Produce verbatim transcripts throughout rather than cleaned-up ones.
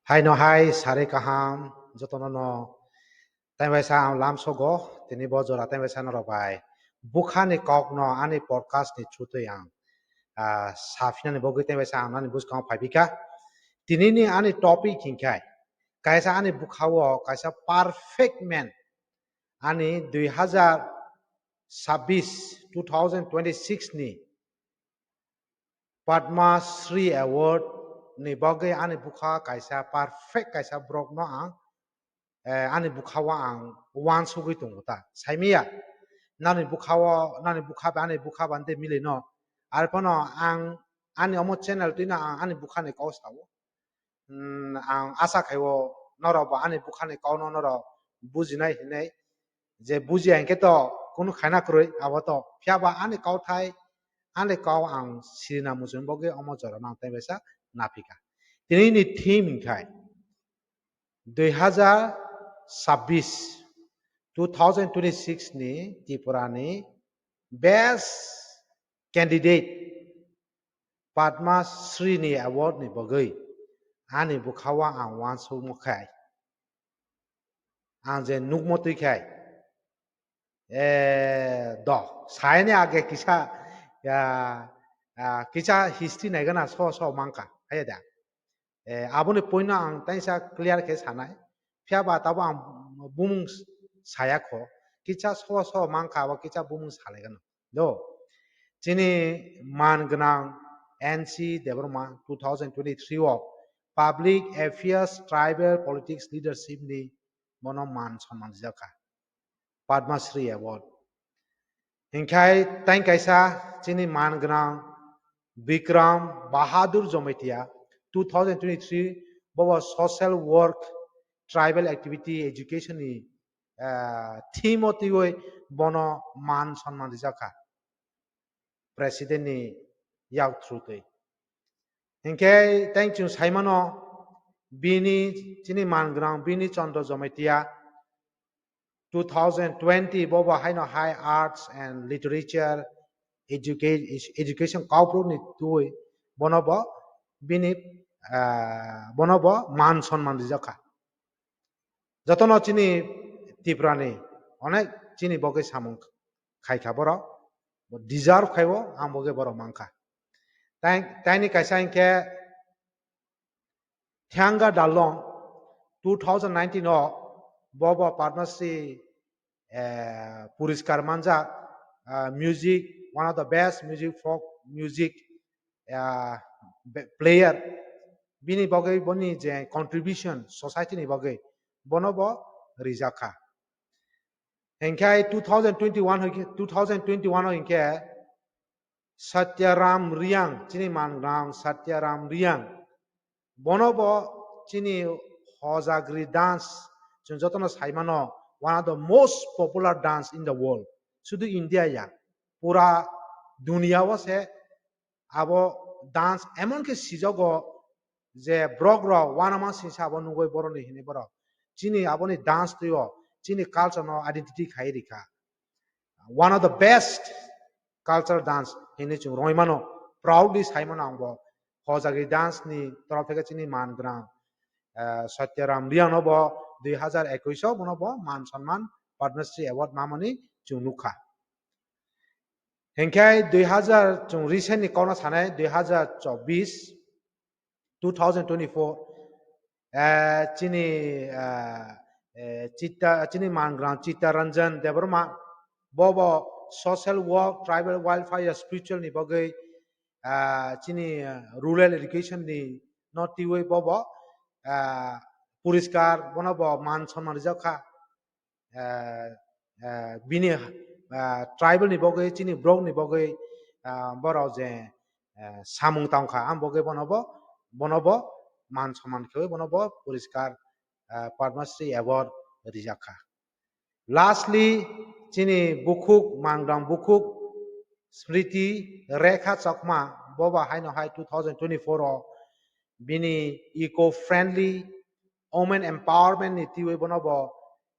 Haino hai sari kaham jotono no tei waisa ang lamsogo tini bo jora tei waisa norok bai bwkhani kokno ani podcast ni through twi ang, ah, saphinani bagwi tei waisa ang nani bwskango phaipikha. Tinini ani topic hinkhe kaisa ani bwkhao kaisa perfect man ani dui hazar sabbish, two thousand twenty-six ni Padma Shri Award ni bagwi ani bwkha kaisa perfect kaisa borok no ang, eh, ani bwkha o ang uansugwi tongo ta. Saimaya, nani bwkha o, nani bwkha bai ani bwkha bande mili no. Arphano ang ani omo channel twino ang ani bwkha ni kok sao. Hmm, ang asa khai o norok bo ani bwkha ni kok no norok bujinai hinwi je bujiya hinkhe to kunu khaina kwrwi abo to. Phiya ba ani kauthai, ani kau ang sirina muchung bagwi omo jora nang tei waisa naphika. Tini ni theme hinkhe dui hazar sabbish, two thousand twenty-six ni Tripura ni best candidate Padma Shri ni award ni bagwi ani bwkha o ang uansukma khai. Ang je nukmo twi khai, eh, do, saini age kisa, ya, ah, kisa history naigana so, so mangka, haya da. Eh, aboni point no ang taisa clear khe sanai. Phiya ba tabo ang bumung saya kho, kisa so, so mangka, abo kisa bumung salaigano. Do, chini man gwnang N C Debbarma two thousand twenty-three o Public Affairs Tribal Politics Leadership ni bono man sonman rijak kha Padma Shri Award. Hinkhe tei kaisa chini man gwnang Bikram Bahadur Jamatia two thousand twenty-three bo bo social work, tribal activity, education ni, ah, theme o twiwi bono man sonman rijak kha President ni yak through twi. Hinkhe tei chwng saimano bini chini man gwnang bini Chandra Jamatia two thousand twenty bo bo haino hai arts and literature, educa-, education kaupruk ni twi bono bo bini, ah, bono bo man sonman rijak kha. Jotono chini Tripura ni onek chini bagwi samung khai kha borok, bo deserve khai o, ang bagwi borok mang kha. Tai, taini kaisa hinkhe Thianga Dalong two thousand nineteen o bo bo Padma Shri, eh, puriskar manjak, ah, music, one of the best music, folk music, ah, be-, player. Bini bagwi boni je contribution society ni bagwi bono bo rijak kha. Hinkhe two thousand twenty-one hinkhe, two thousand twenty-one o hinkhe Satyaram Riang, chini man gwnang Satyaram Riang. Bono bo chini hojagri dance, chwng jotono saimano, one of the most popular dance in the world. Sudu India ya, pura duniya o se abo dance emon khe sijago je borok rok uanama singsa abo nugwi borok ni hinwi borok chini aboni dance twi o chini culture no identity khai rikha. One of the best cultural dance hinwi chwng rwngwi mano, proudly sai mano ang bo. Hojagri dance ni torof theke chini man gwnang, eh, Satyaram Riang no bo dui hazar ekush o bono bo man sonman Padma Shri Award mamani chwng nukha. Hinkhe dui hazar chwng recent ni kokno sanai dui hazar chobbish, two thousand twenty-four, eh, chini, eh, eh, Chitta, chini man gwnang Chitta Ranjan Debbarma, bo bo social work, tribal welfare, spiritual ni bagwi, eh, chini, eh, rural education ni no twiwi bo bo, eh, puriskar bono bo man sonman rijak kha. Eh, eh, bini, eh, tribal ni bagwi, chini borok ni bagwi, eh, borok je, eh, samung tang kha, ang bagwi bono bo, bono bo man sonman khe bono bo puriskar, eh, Padma Shri Award rijak kha. Lastly, chini bukhuk, man gwnang bukhuk Smriti Rekha Chakma, bo ba haino hai two thousand twenty-four o bini eco friendly women empowerment ni twiwi bono bo,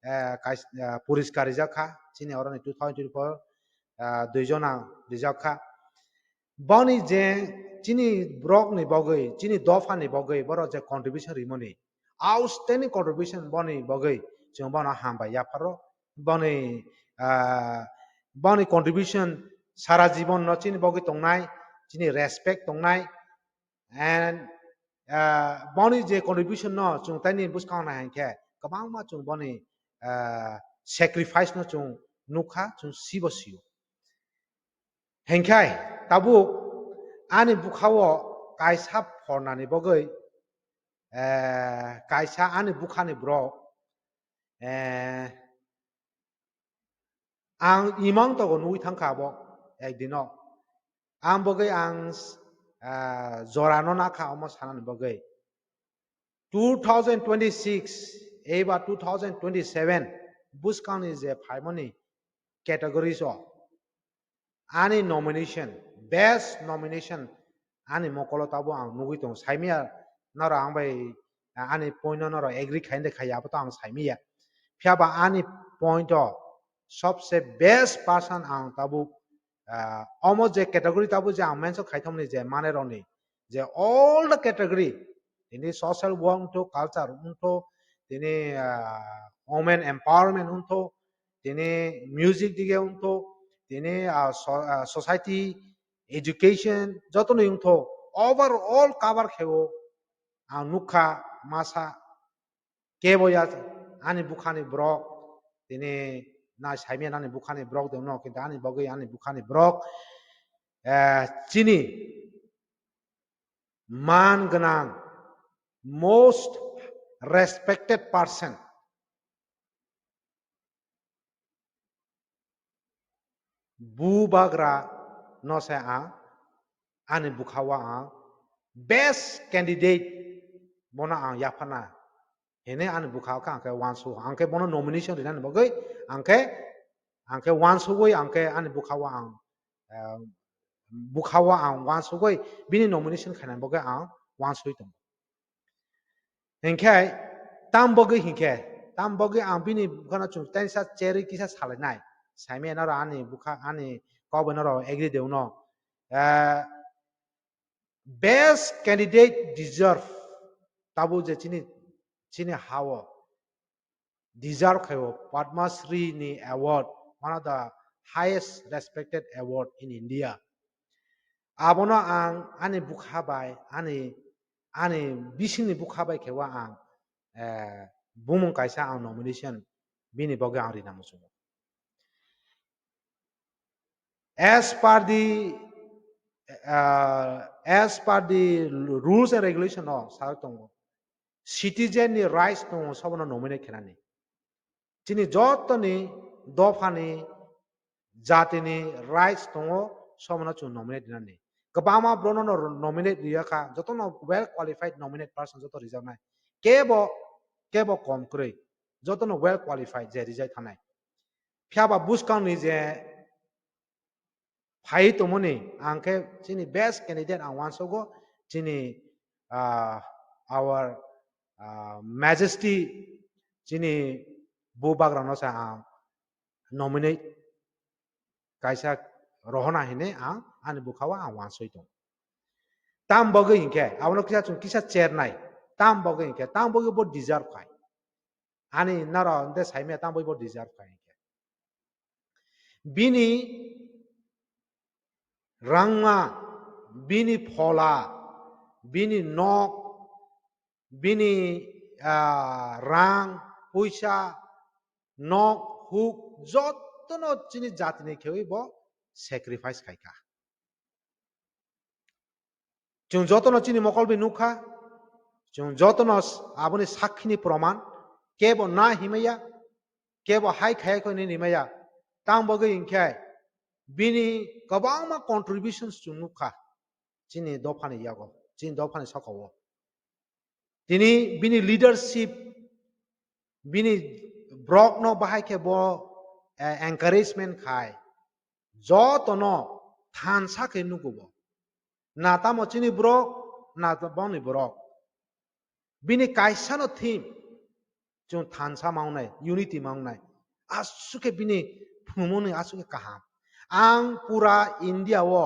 eh, kais-, eh, puriskar rijak kha, chini oro ni two thousand twenty-four, eh, dui jona rijak kha. Boni je chini borok ni bagwi, chini dopha ni bagwi borok je contribution rimani, outstanding contribution boni bagwi chwng bono hambai yapharo. Boni, ah, boni contribution sara jibon no chini bagwi tongnai, chini respect tongnai, and, ah, boni je contribution no chwng taini bwskango nai hinkhe kwbangma chwng boni, ah, sacrifice no chwng nukha, chwng sibo sio. Hinkhe tabuk ani bwkhao kaisa phornani bagwi, eh, kaisa ani bwkhani borok, eh, ang imang togo nugwi thangkha abo ekdino. Ang bagwi ang, ah, jorano nakha omo sanani bagwi. Two thousand twenty-six eba two thousand twenty-seven bwskangni je phaimani categories o ani nomination, best nomination ani mokolo tabo ang nugwi tongo. Saimaya naro ang bai, ani point no naro agree khai de khai abo to ang saimaya. Phiya ba ani point o sobse best person ang tabuk, ah, omo je category tabuk je ang mention khai thangmani je mane rokni je all the category, tini social work wngtho, culture wngtho, tini, ah, women empowerment wngtho, tini music dige wngtho, tini, ah, so-, ah, society, education, jotono wngtho, overall cover kheo ang nukha masa kebo ya ani bukhani borok, tini nai saimaya nani bukhani borok de no, kintu ani bagwi ani bukhani borok, eh, chini man gwnang, most respected person, bubagra no se ang ani bwkhao ang best candidate bono ang yaphana hene ani bwkhao khe ang khe uansugo, ang khe bono nomination rinani bagwi ang khe, ang khe uansugwi ang khe ani bwkhao ang, eh, bwkhao ang uansugwi bini nomination khainani bagwi ang uansugwi tongo. Hinkhe tam bagwi hinkhe, tam bagwi ang bini bukhano chwng tensa cherwi kisa salainai. Saimaya naro ani bukha, ani kok bai naro agree de uno. Eh, best candidate deserve. Tabuk je chini, chini hao deserve khaio Padma Shri ni award, one of the highest respected award in India. Abono ang ani bukha bai, ani, ani bisingni bukha bai khe ang, eh, bumung kaisa ang nomination bini bagwi ang rina muchungo. As per the, uh, as per the rules and regulation no sa tongo, citizen ni rights tongo sobono nominate khenani. Chini jotoni dophani jatini rights tongo sobono chwng nominate rinani. Kwbangma borokno no nominate riya kha, jotono well qualified nominate person joto rijaknai. Kebo, kebo kom kwrwi, jotono well qualified je rijak thanai. Phiya ba bwskangni je phai tongmani ang khe chini best candidate ang uansugo, chini, ah, our, ah, majesty, chini bubagrano sa ang nominate kaisa rohona hine ang ani bwkhao ang uansui tongo. Tam bagwi hinkhe abono kisa chwng kisa chernai, tam bagwi hinkhe, tam bagwi bo deserve khai. Ani naro de saimaya tam bagwi bo deserve khai hinkhe. Bini rangma, bini phola, bini nok, bini, ah, rang, puisa, nok, huk, jotono chini jatini khewi bo sacrifice khai kha. Chwng jotono chini mokol bai nukha, chwng jotono s-, aboni sakhini proman, kebo na himaya, kebo hai khaya kho hinwi himaya, tang bagwi hinkhe bini kwbangma contributions chwng nukha chini dophani yago, chini dophani saka-o. Tini bini leadership, bini borokno bahai khe bo, eh, encouragement khai, jotono thansa khe nugo bo. Na tamo chini borok, na ta-, boni borok. Bini kaisano theme, chwng thansa ma wngnai, unity ma wngnai. Aswk khe bini phunumungni aswk khe kaham. Ang pura India o,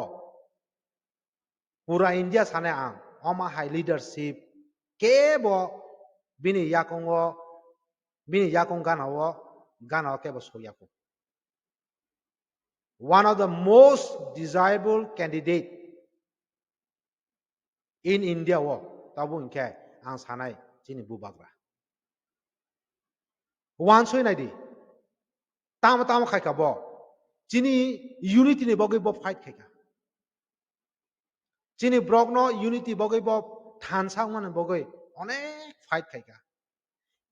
pura India sanai ang, omo hai leadership kebo Bini yakungo, bini yakung gana o, gana o kebo soyakung. One of the most desirable candidate in India o, tabuk hinkhe ang sanai chini bubagra. Wansoi naidi, tamo tamo khaika bo, chini unity ni bagwi bo fight khaika. Chini borokno unity bagwi bo thansa wngmani bagwi onek fight khaika.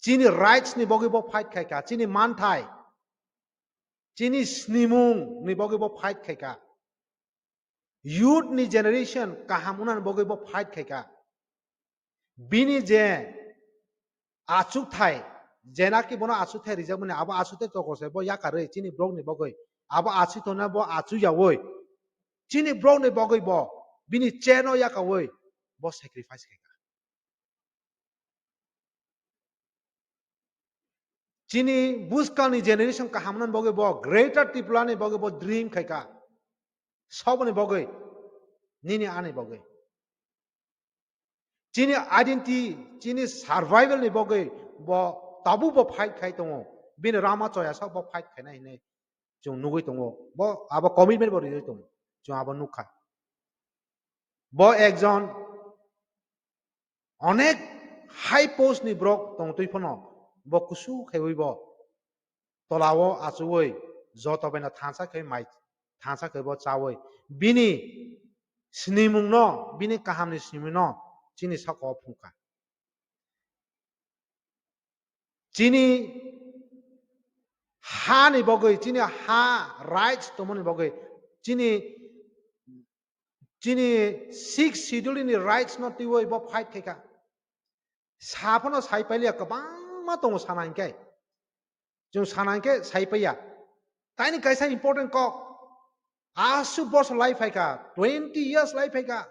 Chini rights ni bagwi bo fight khaika. Chini manthai, chini snimung ni bagwi bo fight khaika. Youth ni generation kaham wngnani bagwi bo fight khaika. Bini je achukthai, jenaki bono achukthai rijakmani, abo achukthai tokol se bo yakarwi chini borokni bagwi. Abo achuk tongna bo achuk yawi. Chini borokni bagwi bo bini chair no yakawi bo sacrifice khaika. Chini buskangni generation kaham wngnani bagwi bo Greater Tripura ni bagwi bo dream khaika. Soboni bagwi, nini ani bagwi. Chini identity, chini survival ni bagwi bo tabuk bo fight khai tongo. Bini rama choya sak bo fight khainai hinwi chwng nugwi tongo. Bo abo commitment bo rwi tongo. Chwng abo nukha. Bo ekjon onek high post ni borok tongtwi phano bo kusu khaiwi bo tolao achuwi joto baino thansa khai mai, thansa khai bo chawi bini snimungno, bini kahamni snimungno chini sakao phungkha. Chini hani bagwi, chini ha rights tongmani bagwi, chini, chini sixth schedule ni rights no twiwi bo fight khaika. Sa phano sai pailiya, kwbangma tongo sana hinkhe. Chwng sana hinkhe sai paiya. Taini kaisa important kok. Aswk bosor lai phaikha, twenty years lai phaikha.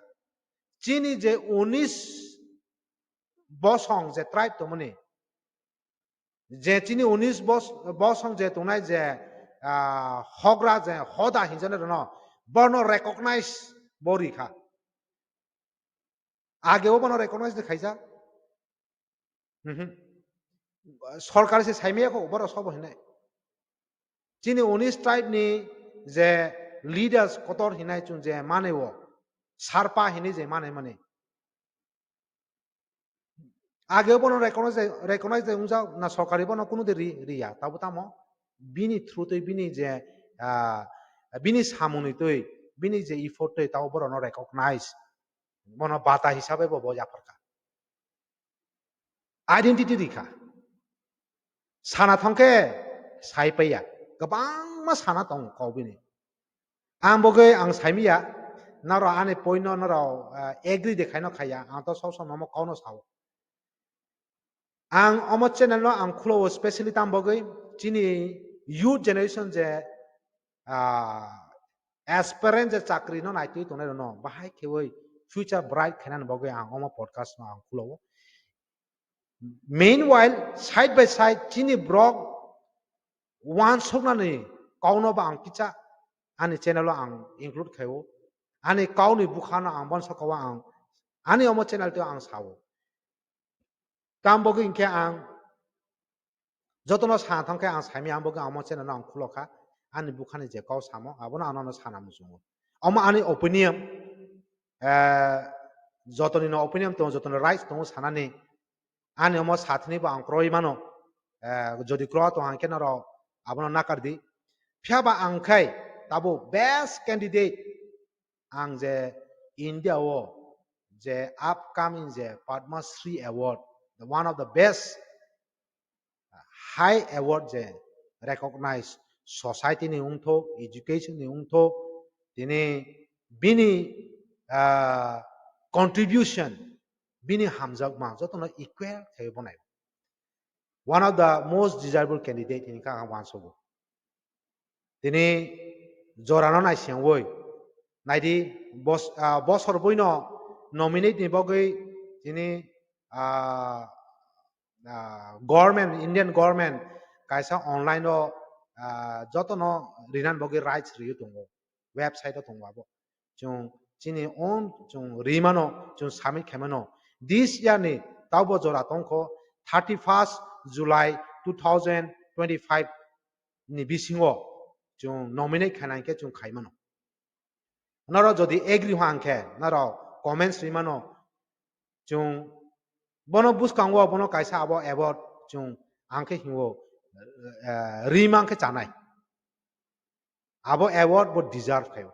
Chini je unis bosong je tribe tongmani, je chini unis bos-, bosong je tongnai je, ah, hogra je hoda hinjani rwno, bono recognize bo rikha. Age o bono recognize de khaijak. Mhm. Sorkar se saimaya kho, borok sobo hinai. Chini unis tribe ni je leaders kotor hinai chwng je mane o, sarpa hinwi je mane mani. Age bono recognize, recognize de wngjak na sorkari bono kunu de ri-, riya. Tabo tamo bini through twi bini je, ah, bini samungni twi bini je effort twi tabo borokno recognize. Bono bata hisabe bo, bo yapharkha. Identity rikha. Sana thangkhe sai paiya. Kwbangma sana tongo kok bini. Ang bagwi ang saimiya, norok ani point no norok, ah, agree de khaino khaiya. Ang to sob somoi omo kokno sao. Ang omo channel no ang khulo specially tam bagwi chini youth generation je, ah, aspirant je chakri no naitwi tongnai rokno bahai khewoi future bright khainani bagwi ang omo podcast no ang khulo. Meanwhile, side by side chini borok wansuknani kokno bo ang kisa ani channel o ang include khaio. Ani kokni bukhano ang bonsokao ang ani omo channel twi ang sao. Tam bagwi hinkhe ang jotono sa thangkhe ang saimaya, ang bagwi ang omo channel no ang khulokha. Ani bukhani je kok samo, abono ang nono sana muchungo. Omo ani opinion, eh, jotoni no opinion tongo, jotoni rights tongo sanani. Ani omo sathini bo ang kroi mano. Eh, jodi kro tong hangkhe norok abono nakar di. Phiya ba ang khai tabo best candidate ang je India o je upcoming je Padma Shri Award, the one of the best high award je recognize society ni wngtho, education ni wngtho, tini bini, ah, contribution, bini hamjakma jotono equal khe bonai. One of the most desirable candidate hini kha ang uansugo. Tini jorano naisingwi naidi bos-, ah, bosor buino nominate ni bagwi tini, ah, ah, government, Indian government kaisa online o, ah, jotono rinani bagwi rights riwi tongo, website o tongo abo. Chwng chini own chwng rimano, chwng submit khaimano. This year ni taubo jora tongkho thirty first July two thousand twenty five ni bisingo chwng nominate khaina hinkhe chwng khaimano. Noro jodi agree hwnkhe noro comments rimano, chwng bono bwskango bono kaisa abo award chwng ang khe hingo, eh, rimang khe chanai. Abo award bo deserve khaio.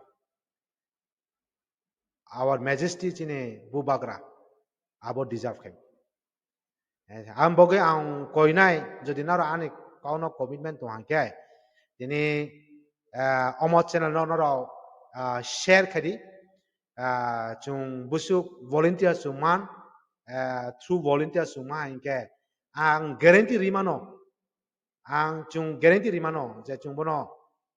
Our Majesty chini Bubagra abo deserve khaio. Eh, ang bogwi ang koinai, jodi noro ani kauno commitment tong hwnkhe, tini, eh, omo channel no noro, ah, share khaidi. Ah, chwng busuk volunteer chwng man, eh, through volunteer chwng ma hinkhe ang guarantee rimano, ang chwng guarantee rimano je chwng bono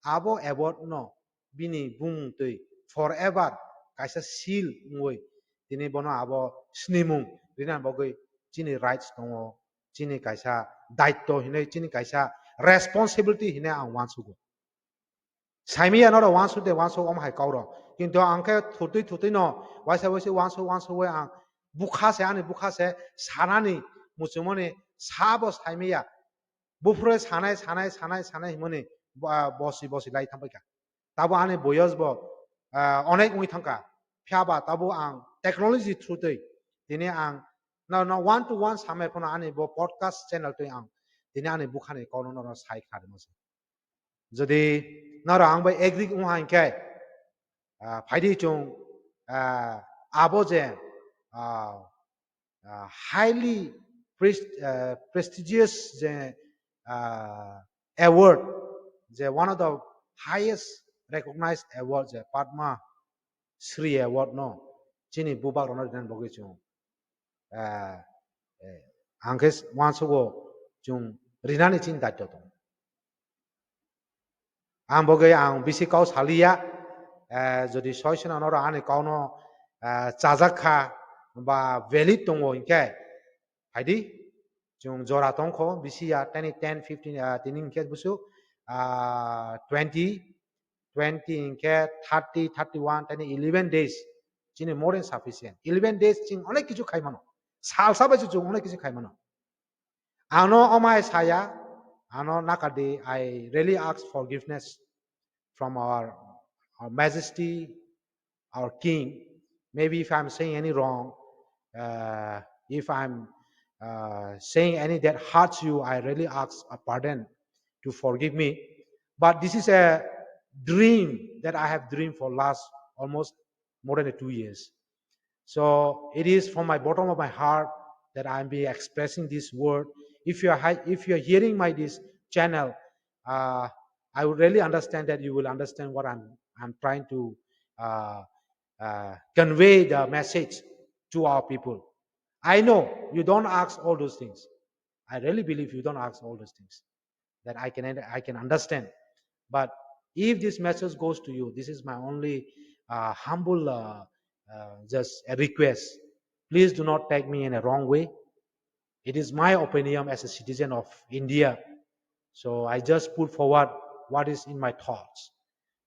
abo award no bini bumung twi forever kaisa seal wngwi tini bono abo snimung rina bagwi chini rights tongo, chini kaisa daitto hinwi, chini kaisa responsibility hinwi ang uansugo. Saimaya norok uansuk de uansuk omo hai kaurok. Kintu ang khe thutwi thutwi no waisa waisa uansuk uansuk oi ang bukha se, ani bukha se sanani muchungmani sabo saimaya. Buphuru sanai, sanai, sanai, sanai himoni bo-, bosi, bosi lai thangbai kha. Tabo ani boyos bo, ah, onek wngwi thangkha. Phiya ba tabo ang technology through twi tini ang no, no one to one samai phano ani bo podcast channel twi ang tini ani bukhani kokno norok sai kha rwma se. Jodi norok ang bai agree wngha hinkhe, ah, phaidi chwng, ah, abo je, ah, ah, highly pres-, ah, prestigious je, ah, award, je one of the highest recognized award je Padma Shri Award no chini bubak rokno rinani bagwi chwng, ah, eh, ang khe uansugo chwng rinani chini daitto tongo. Ang bagwi ang bisi kau saliya, eh, jodi soi sona norok ani kauno, eh, chajak kha ba valid tongo hinkhe, phaidi chwng jora tongkho bisi ya tini ten fifteen, ah, tini hinkhe busu, ah, twenty, twenty hinkhe thirty, thirty one, tini eleven days chini more than sufficient. Eleven days chwng onek kichu khaimano. Salsa bai chwng onek kichu khaimano. Ano omai saya, ano nakadi, I really ask forgiveness from our, our Majesty, our King. Maybe if I'm saying any wrong, uh, if I'm, uh, saying any that hurts you, I really ask a pardon to forgive me. But this is a dream that I have dreamed for last almost more than two years. So it is from my bottom of my heart that I'm be expressing this word. If you are hi-, if you are hearing my this channel, uh, I would really understand that you will understand what I'm, I'm trying to, uh, uh, convey the message to our people. I know you don't ask all those things. I really believe you don't ask all those things that I can, I can understand. But if this message goes to you, this is my only, uh, humble, uh, uh, just a request. Please do not take me in a wrong way. It is my opinion as a citizen of India. So I just put forward what is in my thoughts.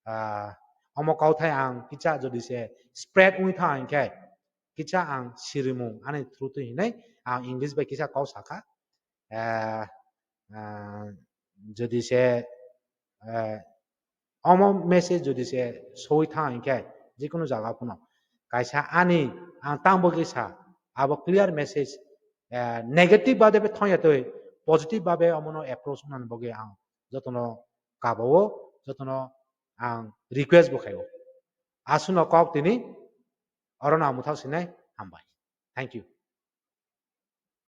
Ah, omo kauthai ang kisa jodi se spread wngwi thang hinkhe, kisa ang sirimung ani through twi hinwi ang English bai kisa kau sakha. Ah, ah, jodi se, ah, omo message jodi se soi thang hinkhe, jikunu jaga phano kaisa ani ang tang bagwi sa, abo clear message, eh, negative babe thangya twi positive babe omono approach wngnani bagwi ang jotono kabao, jotono ang request bo khaio. Aswkno kok tini orono ang mwthang sinai, hambai. Thank you.